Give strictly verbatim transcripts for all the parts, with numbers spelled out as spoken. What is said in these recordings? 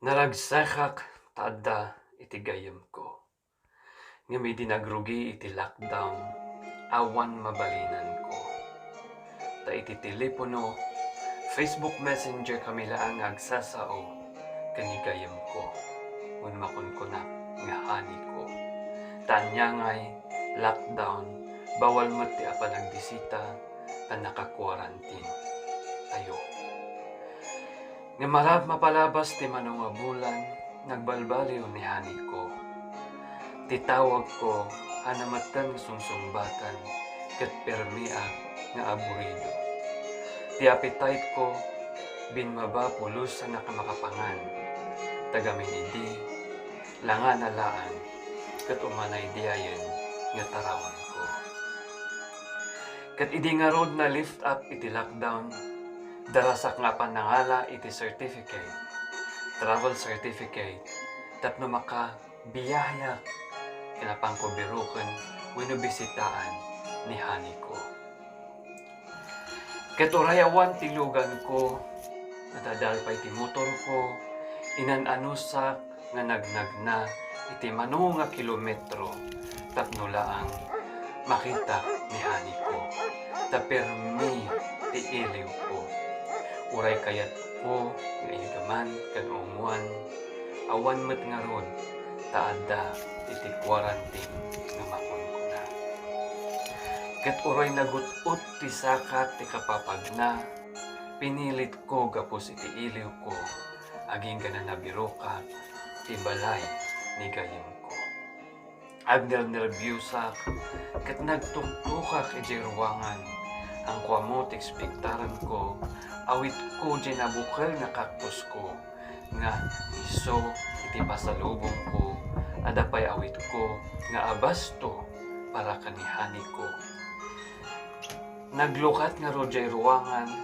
Naragsakak ta adda iti gayyemko. Ngem idi nagrugi iti lockdown, awan mabalinanko. Ta iti telepono, Facebook Messenger kami laeng nga agsasao ken ni gayyemko. Wenno makunkunak nga honey ko. Ta ania ngay, lockdown, bawal met ti apanagbisita ta naka-quarantine tayo. Ngem marap mapalabas ti mano nga bulan, nagbalbaliw ni honey ko. Ti tawagko, haan a metten nga sungsungbaten, ket permiak nga aburido. Ti appetite ko, bimmaba pulos a naka-, makapangan. Ta gamin idi, langana laeng, ket umanay diayen nga taraonko. Ket idi ngarud na-lift up iti lockdown, darasak nga apan nangala iti certificate, travel certificate, tapno makabiyaheak ken apanko biroken wenno bisitaan ni honey ko. Ket uray awan ti luganko, nadadal pay ti motorko, inan-anusak nga nagnagna iti mano nga kilometro tapno laeng makitak ni honey ko, ta permi ti iliwko. Uray kayatko nga iggaman ken unguan, awan met ngarud ta adda iti quarantine nga makunkuna. Ket uray nagut-ot ti sakat ti kapapagna, pinilitko gapu iti iliwko, agingga nabirokak ti balay ni gayyemko. Agnernerbiosak ket nagtuktukak idiay ruangan. Ammomo ti ekspektaranko, awitko diay nabukel nga kaktusko nga isu iti pasalubongko, adda pay awitko nga abasto para ken ni honey ko. Naglukat ngarud diay ruangan,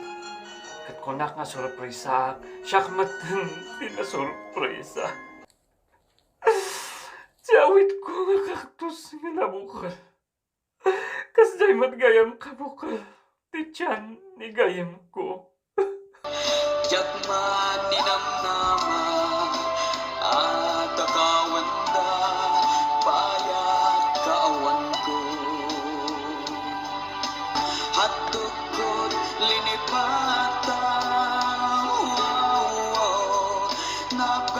ket kunak nga sorpresaak, siak metten ti nasorpresa. Ti awitko nga kaktus nga nabukel, kasdiay met gayyem kabukel ti tian ni gayyemko. Diak man ninamnama a kakawenda, bayat kaawanko. Hatdukot linipatan, wow, wow, nap-